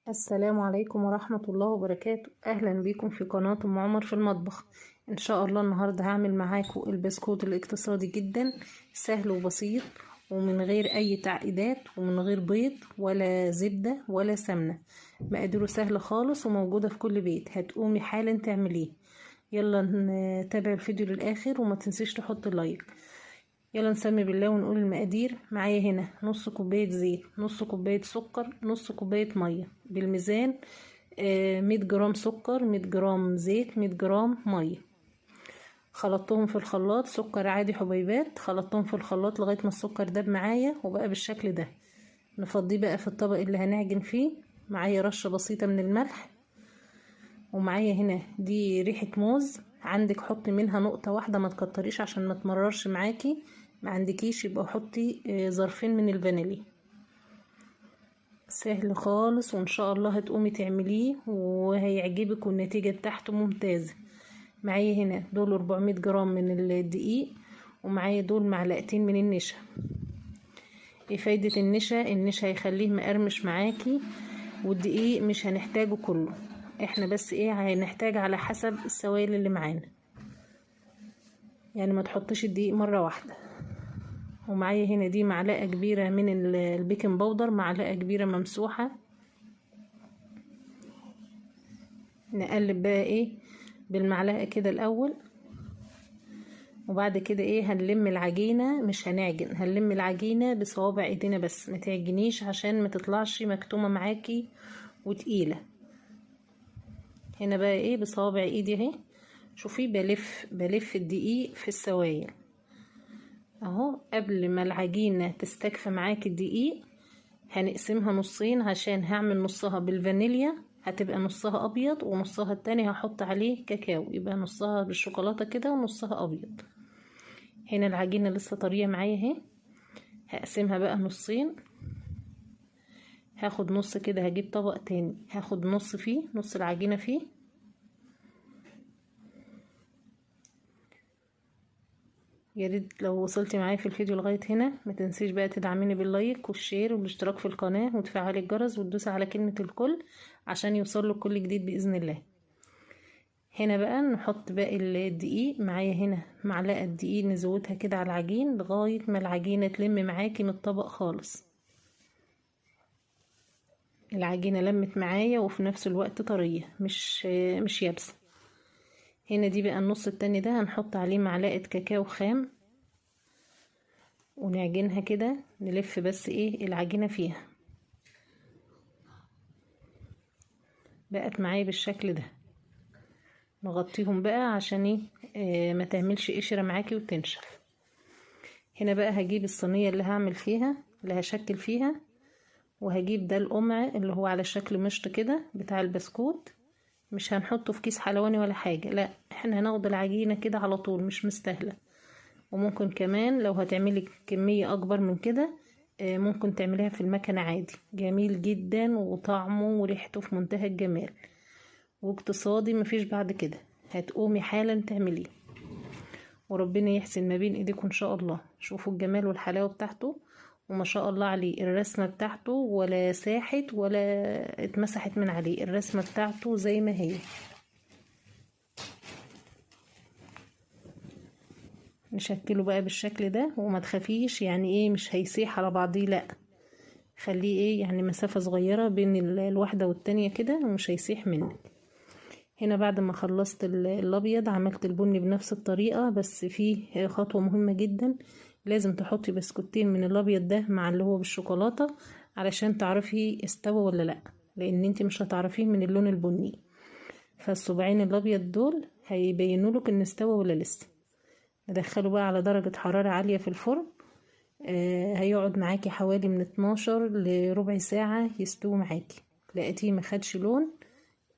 السلام عليكم ورحمة الله وبركاته. أهلا بكم في قناة أم عمر في المطبخ. إن شاء الله النهاردة هعمل معاكم البسكوت الاقتصادي جدا، سهل وبسيط ومن غير أي تعقيدات ومن غير بيض ولا زبدة ولا سمنة. مقاديره سهلة خالص وموجودة في كل بيت، هتقومي حالا تعمليه. يلا نتابع الفيديو للآخر وما تنسيش تحط لايك. يلا نسمي بالله ونقول المقادير. معايا هنا نص كوباية زيت، نص كوباية سكر، نص كوباية مية بالميزان، 100 جرام سكر، 100 جرام زيت، 100 جرام مية. خلطتهم في الخلاط، سكر عادي حبيبات، خلطتهم في الخلاط لغاية ما السكر داب معايا وبقى بالشكل ده. نفضيه بقى في الطبق اللي هنعجن فيه. معايا رشة بسيطة من الملح، ومعايا هنا دي ريحة موز، عندك حطي منها نقطة واحدة، ما تكتريش عشان ما تمررش معاكي. ما عندكيش يبقى حطي ظرفين من الفانيليا. سهل خالص وان شاء الله هتقومي تعمليه وهيعجبك والنتيجة بتاعته ممتازة. معايا هنا دول 400 جرام من الدقيق، ومعايا دول معلقتين من النشا. ايه فايدة النشا؟ النشا هيخليه مقرمش معاكي، والدقيق مش هنحتاجه كله، احنا بس ايه هنحتاج على حسب السوائل اللي معانا، يعني ما تحطيش الدقيق مرة واحدة. ومعايا هنا دي معلقة كبيرة من ال baking powder، معلقة كبيرة ممسوحة. نقلب بقى ايه بالمعلقة كده الاول، وبعد كده ايه هنلم العجينة، مش هنعجن، هنلم العجينة بصوابع ايدينا بس، ما تعجنيش عشان ما تطلعش مكتومة معاكي وتقيلة. هنا بقى ايه بصوابع ايدي اهي، شوفي بلف الدقيق في السوائل اهو. قبل ما العجينة تستكفى معاكي الدقيق هنقسمها نصين، عشان هعمل نصها بالفانيليا، هتبقى نصها ابيض، ونصها التاني هحط عليه كاكاو، يبقى نصها بالشوكولاتة كده ونصها ابيض. هنا العجينة لسه طرية معايا اهي، هقسمها بقى نصين. هاخد نص كده، هجيب طبق تاني هاخد نص فيه، نص العجينة فيه، يا ريت لو وصلتي معايا في الفيديو لغاية هنا ما تنسيش بقى تدعميني بال like وال share والاشتراك في القناة وتفعلي الجرس وتدوسي على كلمة الكل عشان يوصلك كل جديد باذن الله. هنا بقى نحط باقي الدقيق. معايا هنا معلقه دقيق نزودها كده على العجين لغاية ما العجينة تلم معاكي من الطبق خالص. العجينة لمت معايا وفي نفس الوقت طرية، مش يابسة. هنا دي بقى النص التاني ده هنحط عليه معلقة كاكاو خام ونعجنها كده، نلف بس ايه العجينة فيها. بقت معايا بالشكل ده. نغطيهم بقى عشان ايه ما تعملش قشرة معاكي وتنشف. هنا بقى هجيب الصينية اللي هعمل فيها، اللي هشكل فيها، وهجيب ده القمع اللي هو على شكل مشط كده بتاع البسكوت. مش هنحطه في كيس حلواني ولا حاجة، لا احنا هناخد العجينة كده على طول، مش مستاهلة. وممكن كمان لو هتعملي كمية اكبر من كده ممكن تعمليها في المكنة عادي. جميل جدا وطعمه وريحته في منتهى الجمال واقتصادي، مفيش بعد كده. هتقومي حالا تعمليه وربنا يحسن ما بين ايديكم ان شاء الله. شوفوا الجمال والحلاوة بتاعته، وما شاء الله عليه الرسمة بتاعته ولا ساحت ولا اتمسحت من عليه، الرسمة بتاعته زي ما هي. نشكله بقى بالشكل ده، وما تخافيش يعني ايه مش هيسيح على بعضيه، لا خليه ايه يعني مسافة صغيرة بين الواحدة والتانية كده ومش هيسيح منك. هنا بعد ما خلصت الابيض عملت البني بنفس الطريقة، بس فيه خطوة مهمة جدا، لازم تحطي بسكوتين من الابيض ده مع اللي هو بالشوكولاتة علشان تعرفي استوى ولا لا، لان انت مش هتعرفيه من اللون البني. فالصباعين الابيض دول هيبينوا لك ان استوى ولا لسه. ندخله بقى على درجة حرارة عالية في الفرن، هيقعد معاكي حوالي من 12 لربع ساعة يستوي معاكي. لقيتيه ما خدش لون،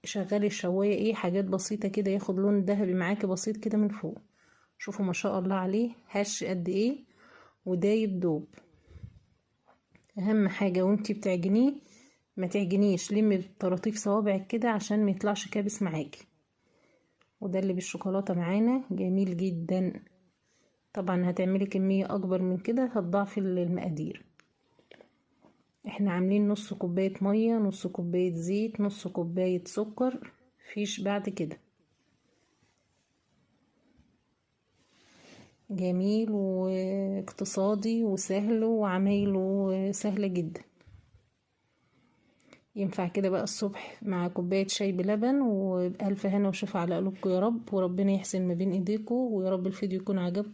شغلي الشواية ايه حاجات بسيطة كده ياخد لون ذهبي معاكي بسيط كده من فوق. شوفوا ما شاء الله عليه هش قد ايه ودايب دوب. اهم حاجة وانتي بتعجنيه ما تعجنيش، لمي بطراطيف صوابعك كده عشان ما يطلعش كابس معاكي. وده اللي بالشوكولاتة معانا جميل جدا. طبعا هتعملي كمية اكبر من كده هتضاعفي المقادير. احنا عاملين نص كوباية مية، نص كوباية زيت، نص كوباية سكر، فيش بعد كده. جميل واقتصادي وسهل وعمايله سهلة جدا. ينفع كده بقى الصبح مع كوباية شاي بلبن. وبألف هنا وشفا على قلوبكم يا رب، وربنا يحسن ما بين ايديكم، ويا رب الفيديو يكون عجبكم.